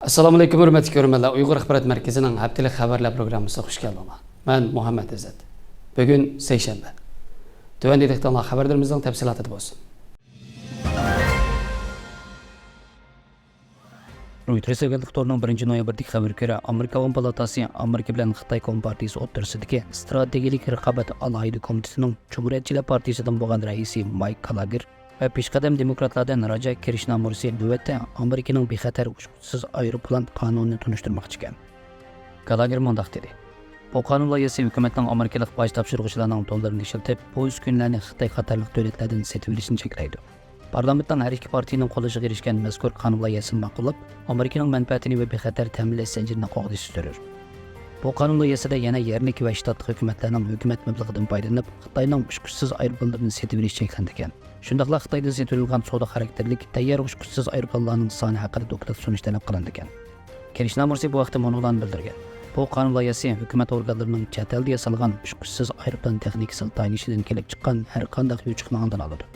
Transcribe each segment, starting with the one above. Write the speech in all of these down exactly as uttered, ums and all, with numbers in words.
ئەسسالامۇئەلەيكۇم، ھۆرمەتلىك كۆرۈرمەنلەر. ئۇيغۇر ئاخبارات مەركىزىنىڭ ھەپتىلىك خەۋەرلەر پروگراممىسىغا خۇش كەلدىڭلار. مەن مۇھەممەت ئىززەت. بۈگۈن سەيشەنبە. تۆۋەندە دىققىتىڭلار خەۋەرلىرىمىزنىڭ تەپسىلاتىدا بولسۇن. رويتېرس ئاگېنتلىقى تورىنىڭ بىرىنچى نويابىردىكى خەۋىرىگە كۆرە، ئامېرىكا ئاۋام پالاتاسى ئامېرىكا بىلەن خىتاي كومپارتىيىسى ئوتتۇرىسىدىكى ئىستراتېگىيەلىك رىقابەت ئالاھىدە كومىتېتىنىڭ جۇمھۇرىيەتچىلەر پارتىيىسىدىن بولغان رەئىسى مايك كالاگېر ۋە پېشقەدەم دېموكراتلاردىن راجا كىرىشنامۇرسى نۆۋەتتە ئامېرىكىنىڭ بىخەتەر ئۇچقۇچىسىز ئايروپىلان قانۇنىنى تونۇشتۇرماقچىكەن. گالاگېر مۇنداق دېدى: «بۇ قانۇن لايىھەسى ھۆكۈمەتنىڭ ئامېرىكىلىق باج تاپشۇرغۇچىلارنىڭ دوللىرىنى ئىشلىتىپ، بۇ ئۈسكۈنىلەرنى خىتاي قاتارلىق دۆلەتلەردىن سېتىۋېلىشنى چەكلەيدۇ.» پارلامېنتنىڭ ھەر ئىككى پارتىيىنىڭ قوللىشىغا ئېرىشكەن مەزكۇر قانۇن لايىھەسىنى ماقۇللاپ، ئامېرىكىنىڭ مەنپەئەتىنى ۋە بىخەتەر تەمىنلەش زەنجىرىنى قوغدىشى زۆرۈر. بۇ قانۇن لايىھەسىدە يەنە يەرلىك ۋە شتاتلىق ھۆكۈمەتلەرنىڭ ھۆكۈمەت مەبلىغىدىن پايدىلىنىپ، خىتاينىڭ ئۇچقۇچىسىز ئايروپىلانلىرىنى سېتىۋېلىشى چەكلىنىدىكەن. شۇنداقلا خىتايدىن سېتىۋېلىنغان سودا خاراكتېرلىك تەييار ئۇچقۇچىسىز ئايروپىلانلارنىڭ سانى ھەققىدە دوكلات سۇنۇش تەلەپ قىلىنىدىكەن. كىرىشنامۇرسى بۇ ھەقتە مۇنۇلارنى بىلدۈرگەن: «بۇ قانۇن لايىھەسى ھۆكۈمەت ئورگانلىرىنىڭ چەت ئەلدە ياسالغان ئۇچقۇچىسىز ئايروپىلان تېخنىكىسىغا تايىنىشىدىن كېلىپ چىققان ھەر قانداق يوچۇقنىڭ ئالدىنى ئالىدۇ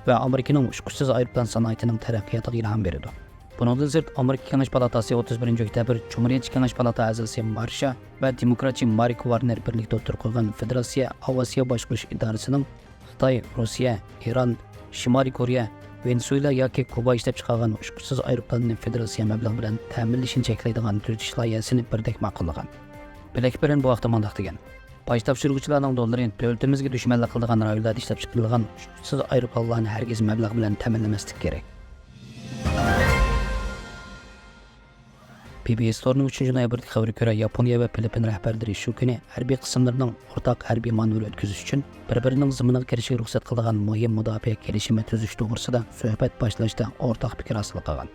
ۋە ئامېرىكىنىڭ ئۇچقۇچىسىز ئايروپىلان سانائىتىنىڭ تەرەققىياتىغا ئىلھام بېرىدۇ.» بۇنىڭدىن سىرت، ئامېرىكا كېڭەش پالاتاسى ئوتتۇز بىرىنچى ئۆكتەبىر جۇمھۇرىيەتچى كېڭەش پالاتا ئەزاسى مارشا ۋە دېموكراتچى مارك ۋارنېر بىرلىكتە ئوتتۇرىغا قويغان فېدېراتسىيە ئاۋىئاتسىيە باشقۇرۇش ئىدارىسىنىڭ خىتاي، روسىيە، ئىران، شىمالىي كورېيە، ۋېنېزۇېلا ياكى كۇبا ئىشلەپچىقارغان ئۇچقۇچىسىز ئايروپىلاننى فېدېراتسىيە مەبلىغى بىلەن تەمىنلىشىنى چەكلەيدىغان تۈزىتىش لايىھەسىنى بىردەك ماقۇللىغان. بلېكبېرن بۇ ھەقتە مۇنداق دېگەن: «باج تاپشۇرغۇچىلارنىڭ دوللىرى دۆلىتىمىزگە دۈشمەنلىك قىلىدىغان رايونلاردا ئىشلەپچىقىرىلغان ئۇچقۇچىسىز ئايروپىلانلارنى ھەرگىز مەبلەغ بىلەن تەمىنلىمەسلىكى كېرەك.» بى بى سى تورىنىڭ ئۈچىنچى نويابىردىكى خەۋىرىگە كۆرە، ياپونىيە ۋە فىلىپپىن رەھبەرلىرى شۇ كۈنى ھەربىي قىسىملىرىنىڭ ئورتاق ھەربىي مانېۋىر ئۆتكۈزۈش ئۈچۈن بىر-بىرىنىڭ زېمىنىغا كىرىشىگە رۇخسەت قىلىدىغان مۇھىم مۇداپىئە كېلىشىمى تۈزۈش توغرىسىدا سۆھبەت باشلاشتا ئورتاق پىكىر ھاسىل قىلغان.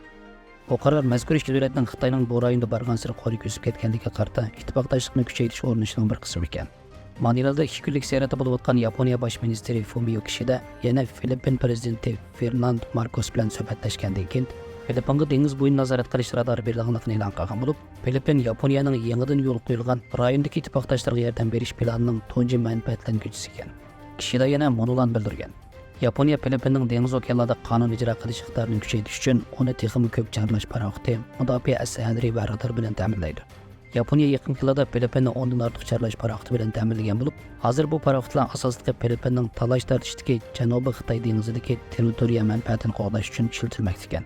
بۇ قارار مەزكۇر ئىككى دۆلەتنىڭ خىتاينىڭ بۇ رايوندا بارغانسېرى قورىكى ئۆسۈپ كەتكەنلىكىگە قارىتا ئىتتىپاقداشلىقنى كۈچەيتىش ئورنىشىنىڭ بىر قىسمى ئىكەن. مانىلىدا ئىككى كۈنلۈك زىيارەتتە بولۇۋاتقان ياپونىيە باش مىنىستىرى فۇمىيو كىشىدا يەنە فىلىپپىن پىرېزىدېنتى فېرناند ماركوس بىلەن سۆھبەتلەشكەندىن كېيىن، فىلىپپىنغا دېڭىز بويىنى نازارەت قىلىش رادارى بېرىدىغانلىقىنى ئېلان قىلغان بولۇپ، فىلىپپىن ياپونىيەنىڭ يېڭىدىن يولغا قويۇلغان رايوندىكى ئىتتىپاقداشلىرىغا ياردەم بېرىش پىلانىنىڭ تۇنجى مەنپەئەتلەنگۈچىسى ئىكەن. كىشىدا يەنە مۇنۇلارنى بىلدۈرگەن: «ياپونىيە فىلىپپىننىڭ دېڭىز ئوكيانلاردا قانۇن ئىجرا قىلىش ئىقتىدارىنى كۈچەيتىش ئۈچۈن ئۇنى تېخىمۇ كۆپ چارلاش پاراخوتى، مۇداپىئە ئەسلىھەلىرى ۋە رادار بىلەن تەمىنلەيدۇ.» ياپونىيە يېقىنقى يىللاردا فىلىپپىننى ئوندىن ئارتۇق چارلاش پاراخوتى بىلەن تەمىنلىگەن بولۇپ، ھازىر بۇ پاراخوتلار ئاساسلىقى فىلىپپىننىڭ تالاش تارتىشتىكى جەنۇبىي خىتاي دېڭىزىدىكى تېررىتورىيە مەنپەئەتىنى قوغداش ئۈچۈن ئىشلىتىلمەكتە ئىكەن.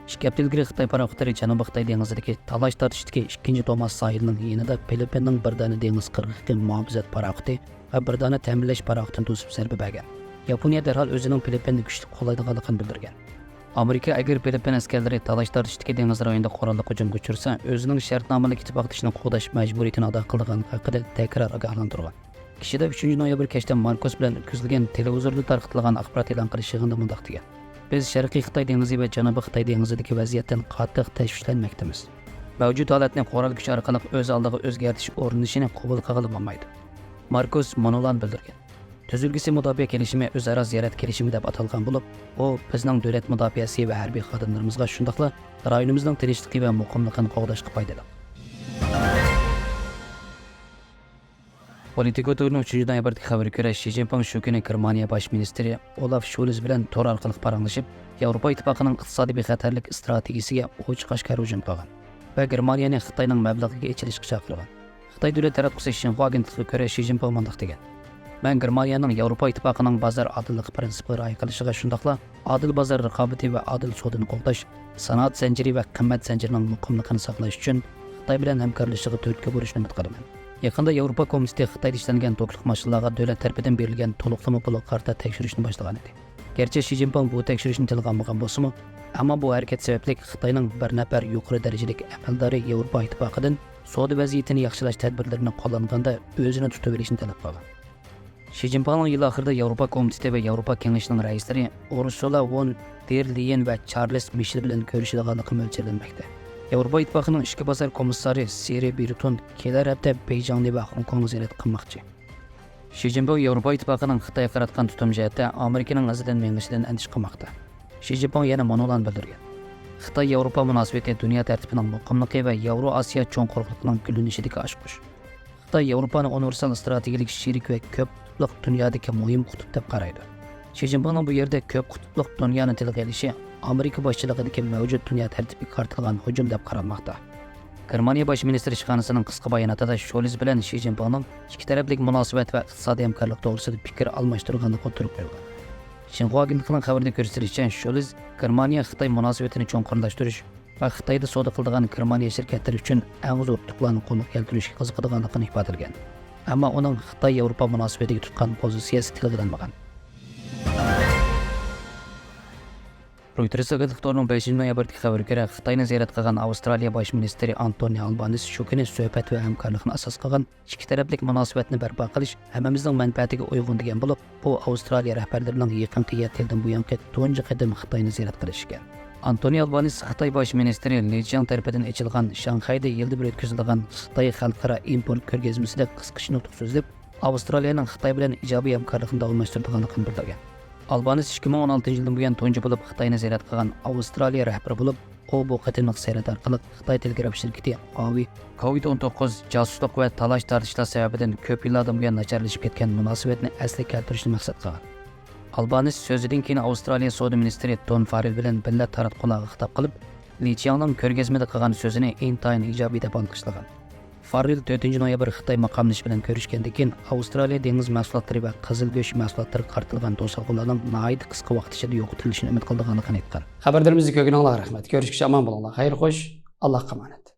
ئىككى ھەپتە ئىلگىرى خىتاي پاراخوتلىرى جەنۇبىي خىتاي دېڭىزىدىكى تالاش تارتىشتىكى ئىككىنچى توماس ساھىلىنىڭ يېنىدا فىلىپپىننىڭ بىردانە دېڭىز قىرغىقى مۇھاپىزەت پاراخوتى ۋە بىردانە تەمىنلەش پاراخوتىنى توسۇپ زەربە بەرگەن. ياپونىيە دەرھال ئۆزىنىڭ فىلىپپىننى كۈچلۈك قوللايدىغانلىقىنى بىلدۈرگەن. ئامېرىكا ئەگەر فىلىپپىن ئەسكەرلىرى تالاش تارتىشتىكى دېڭىز رايونىدا قوراللىق ھۇجۇمغا ئۇچرىسا، ئۆزىنىڭ شەرتنامىلىك ئىتتىپاقدىشىنى قوغداش مەجبۇرىيىتىنى ئادا قىلىدىغانلىقى ھەققىدە تەكرار ئاگاھلاندۇرغان. كىشىدا ئۈچىنچى نويابىر كەچتە ماركوس بىلەن ئۆتكۈزۈلگەن تېلېۋىزوردا تارقىتىلغان ئاخبارات ئېلان قىلىش يىغىنىدا مۇنداق دېگەن: «بىز شەرقىي خىتاي دېڭىزى ۋە جەنۇبىي خىتاي دېڭىزىدىكى ۋەزىيەتتىن قاتتىق تەشۋىشلەنمەكتىمىز. مەۋجۇت ھالەتنى قورال كۈچى ئارقىلىق ئۆز ئالدىغا ئۆزگەرتىش ئورنىشىنى قوبۇل قىلغىلى بولمايدۇ.» ماركوس مۇنۇلارنى بىلدۈرگەن: «تۈزۈلگۈسى مۇداپىئە كېلىشىمى ئۆزئارا زىيارەت كېلىشىمى دەپ ئاتالغان بولۇپ، ئۇ بىزنىڭ دۆلەت مۇداپىئەسى ۋە ھەربىي خادىملىرىمىزغا، شۇنداقلا رايونىمىزنىڭ تىنچلىقى ۋە مۇقىملىقىنى قوغداشقا پايدىلىق.» پولىتىكو تورىنىڭ ئۈچىنچى نويابىردىكى خەۋىرىگە كۆرە، شى جىنپىڭ شۇ كۈنى گېرمانىيە باش مىنىستىرى ئولاف شولز بىلەن تور ئارقىلىق پاراڭلىشىپ، ياۋروپا ئىتتىپاقىنىڭ ئىقتىسادىي بىخەتەرلىك ئىستراتېگىيىسىگە ئوچۇق-ئاشكارا ھۇجۇم قىلغان ۋە گېرمانىيەنى خىتاينىڭ مەبلىغىگە ئېچىلىشقا چاقىرغان. خىتاي دۆلەت تاراتقۇسى شىنخۇا ئاگېنتلىقىغا كۆرە، شى جىنپىڭ مۇنداق دېگەن: «مەن گېرمانىيەنىڭ ياۋروپا ئىتتىپاقىنىڭ بازار ئادىللىقى پىرىنسىپىغا رىئايە قىلىشىغا، شۇنداقلا ئادىل بازار رىقابىتى ۋە ئادىل سودىنى قوغداش، سانائەت زەنجىرى ۋە قىممەت زەنجىرىنىڭ مۇقىملىقىنى ساقلاش ئۈچۈن خىتاي بىلەن ھەمكارلىشىشىغا تۈرتكە بولۇشىنى ئۈمىد قىلىمەن.» يېقىندا ياۋروپا كومىتېتى خىتايدا ئىشلەنگەن توكلۇق ماشىنىلارغا دۆلەت تەرىپىدىن بېرىلگەن تولۇقلىما پۇلىغا قارىتا تەكشۈرۈشنى باشلىغانىدى. گەرچە شى جىنپىڭ بۇ تەكشۈرۈشنى تىلغا ئالمىغان بولسىمۇ، ئەمما بۇ ھەرىكەت سەۋەبلىك خىتاينىڭ بىر نەپەر يۇقىرى دەرىجىلىك ئەمەلدارى ياۋروپا ئىتتىپاقىدىن سودا ۋەزىيىتىنى ياخشىلاش تەدبىرلىرىنى قوللانغاندا ئۆزىنى تۇتۇۋېلىشنى تەلەپ قىلغان. شى جىنپىڭنىڭ يىل ئاخىرىدا ياۋروپا كومىتېتى ۋە ياۋروپا كېڭىشىنىڭ رەئىسلىرى ئۇرسۇلا ۋون دېر لېيېن ۋە چارلىز مىشېل بىلەن كۆرۈشىدىغانلىقى مۆلچەرلەنمەكتە. ياۋروپا ئىتتىپاقىنىڭ ئىچكى بازار كومىسسارى سېرى بېرتون كېلەر ھەپتە بېيجىڭنى ۋە خوڭكوڭنى زىيارەت قىلماقچى. شى جىنپىڭ ياۋروپا ئىتتىپاقىنىڭ خىتايغا قاراتقان تۇتۇم جەھەتتە ئامېرىكىنىڭ ئىزىدىن مېڭىشىدىن ئەندىشە قىلماقتا. شى جىنپىڭ يەنە مۇنۇلارنى بىلدۈرگەن: «خىتاي ياۋروپا مۇناسىۋىتى دۇنيا تەرتىپىنىڭ مۇقىملىقى ۋە ياۋرو ئاسىيا چوڭ قۇرۇقلۇقىنىڭ گۈللىنىشىدىكى ئاچقۇچ. خىتاي ياۋروپانى ئۇنىۋېرسال ئىستراتېگىيەلىك شېرىك ۋە كۆپ قۇتۇپلۇق دۇنيادىكى مۇھىم قۇتۇپ دەپ قارايدۇ.» شى جىنپىڭنىڭ بۇ يەردە كۆپ قۇتۇپلۇق دۇنيانى تىلغا ئېلىشى ئامېرىكا باشچىلىقىدىكى مەۋجۇت دۇنيا تەرتىپىگە قارىتىلغان ھۇجۇم دەپ قارالماقتا. گېرمانىيە باش مىنىستىر ئىشخانىسىنىڭ قىسقا باياناتىدا شولىز بىلەن شى جىنپىڭنىڭ ئىككى تەرەپلىك مۇناسىۋەت ۋە ئىقتىسادىي ھەمكارلىق توغرىسىدا پىكىر ئالماشتۇرغانلىقى ئوتتۇرىغا قويۇلغان. شىنخۇا ئاگېنتلىقىنىڭ خەۋىرىدە كۆرسىتىلىشىچە، شولىز گېرمانىيە خىتاي مۇناسىۋىتىنى چوڭقۇرلاشتۇرۇش ۋە خىتايدا سودا قىلىدىغان گېرمانىيە شىركەتلىرى ئۈچۈن ئەڭ زور ئۇتۇقلارنى قولغا كەلتۈرۈشكە قىزىقىدىغانلىقىنى ئىپادىلىگەن. ئەمما ئۇنىڭ خىتاي ياۋروپا مۇناسىۋىتىگە تۇتقان پوزىتسىيەسى تىلغا ئېلىنمىغان. رويتېرس ئاگېنتلىق تورىنىڭ بەشىنچى نويابىردىكى خەۋىرىگە كۆرە، خىتاينى زىيارەت قىلغان ئاۋسترالىيە باش مىنىستىرى ئانتونى ئالبانىس شۇ كۈنى سۆھبەت ۋە ھەمكارلىقنى ئاساس قىلغان ئىككى تەرەپلىك مۇناسىۋەتنى بەرپا قىلىش ھەممىمىزنىڭ مەنپەئەتىگە ئۇيغۇن دېگەن بولۇپ، بۇ ئاۋسترالىيە رەھبەرلىرىنىڭ يېقىنقى يەتتە يىلدىن بۇيانقى تۇنجى قېتىم خىتاينى زىيارەت قىلىشى ئىكەن. ئانتونى ئالبانىس خىتاي باش مىنىستىرى لى چياڭ تەرىپىدىن ئېچىلغان شاڭخەيدە يىلدا بىر ئۆتكۈزۈلىدىغان خىتاي خەلقئارا ئىمپورت كۆرگەزمىسىدە قىسقىچە نۇتۇق سۆزلەپ، ئاۋسترالىيەنىڭ خىتاي بىلەن ئىجابىي ھەمكارلىقنى داۋاملاشتۇرىدىغانلىقىنى بىلدۈرگەن. ئالبانىس ئىككى مىڭ ئون ئالتىنچى يىلدىن بۇيان تۇنجى بولۇپ خىتاينى زىيارەت قىلغان ئاۋسترالىيە رەھبىرى بولۇپ، ئۇ بۇ قېتىملىق سەياھەت ئارقىلىق خىتاي تېلېگراف شىركىتى ھاۋېي كوۋىد ئون توققۇز جاسۇسلۇق ۋە تالاش-تارتىشلار سەۋەبىدىن كۆپ يىللاردىن بۇيان ناچارلىشىپ كەتكەن مۇناسىۋەتنى ئەسلىگە كەلتۈرۈشنى مەقسەت قىلغان. ئالبانىس سۆزىدىن كېيىن ئاۋسترالىيە سودا مىنىستىرى تون فاررېل بىلەن بىللە تاراتقۇلارغا خىتاب قىلىپ، لى چياڭنىڭ كۆرگەزمىدە قىلغان سۆزىنى ئىنتايىن ئىجابىي دەپ ئالقىشلىغان. فاررېل تۆتىنچى نويابىر خىتاي ماقاملىشى بىلەن كۆرۈشكەندىن كېيىن، ئاۋسترالىيە دېڭىز مەھسۇلاتلىرى ۋە قىزىل گۆش مەھسۇلاتلىرىغا قارىتىلغان توسالغۇلارنىڭ ناھايىتى قىسقا ۋاقىت ئىچىدە يوقىتىلىشىنى ئۈمىد قىلىدىغانلىقىنى ئېيتقان. خەۋەرلىرىمىزنى كۆرگىنىڭلارغا رەھمەت. كۆرۈشكىچە ئامان بولۇڭلار. خەير خوش. ئاللاھقا ئامانەت.